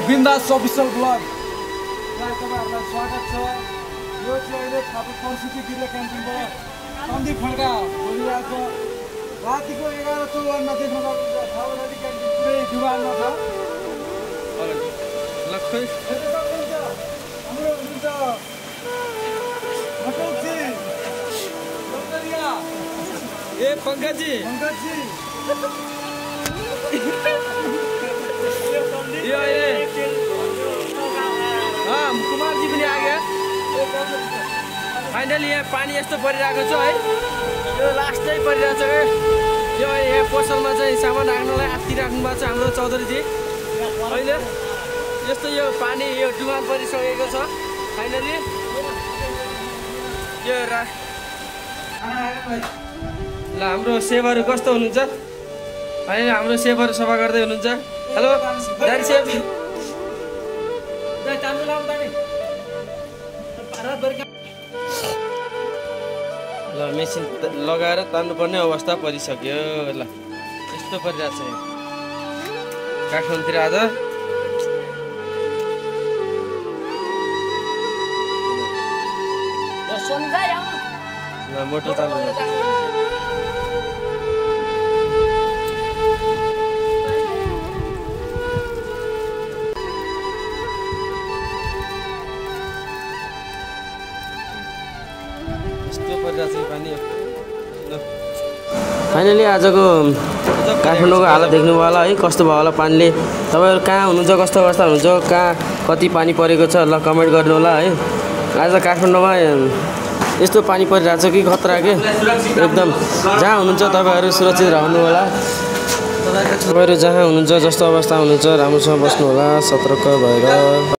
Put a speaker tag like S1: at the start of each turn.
S1: बिन्दास official ब्लगलाई तपाईहरुलाई स्वागत छ। यो चाहिँ अहिले खापु प्रस्तुति गृह क्यान्टिनबाट सन्दीप खड्का बोलिरहेको छ। रातिको 11:54 मा देख्न सक्नुहुन्छ खाबुलाडी क्यान्टिन पुरै दुवानमा छ।
S2: लखै
S1: हाम्रो हुन्छ मटोजी डक्टरिया
S2: ए पंकजी यो ये कुमार जी पनि आ गए। फाइनली यहाँ पानी यस्तो परिरहेको छ है, यो लास्टै परिरहेको छ है। यो यहाँ पसलमा चाहिँ सामान राख्नलाई आत्ति राख्नु भएको छ हाम्रो चौधरीजी। अहिले यस्तो यो पानी यो डुबान परिसकेको छ। फाइनली यो ल हाम्रो सेवहरू कस्तो हुनुहुन्छ? फाइनली हाम्रो सेवहरू सफा गर्दै हुनुहुन्छ। हेलो दारी सेव ल मेसिन लगाएर तान्नुपर्ने अवस्था परिसक्यो। ल यस्तो परिरहेको छ काठमाडौँतिर आज। ल मोटर चालु फाइनली आजको काठमाडौँको हालत देख्नुभयो होला है, कस्तो भयो होला पानीले। तपाईँहरू कहाँ हुनुहुन्छ, कस्तो अवस्था हुनुहुन्छ, कहाँ कति पानी परेको छ ल कमेन्ट गर्नु होला है। आज काठमाडौँमा यस्तो पानी परिरहेको छ कि खतरा के एकदम। जहाँ हुनुहुन्छ तपाईँहरू सुरक्षित रहनु होला। तपाईँहरू जहाँ हुनुहुन्छ जस्तो अवस्था हुनुहुन्छ राम्रोसँग बस्नु होला, सतर्क भएर।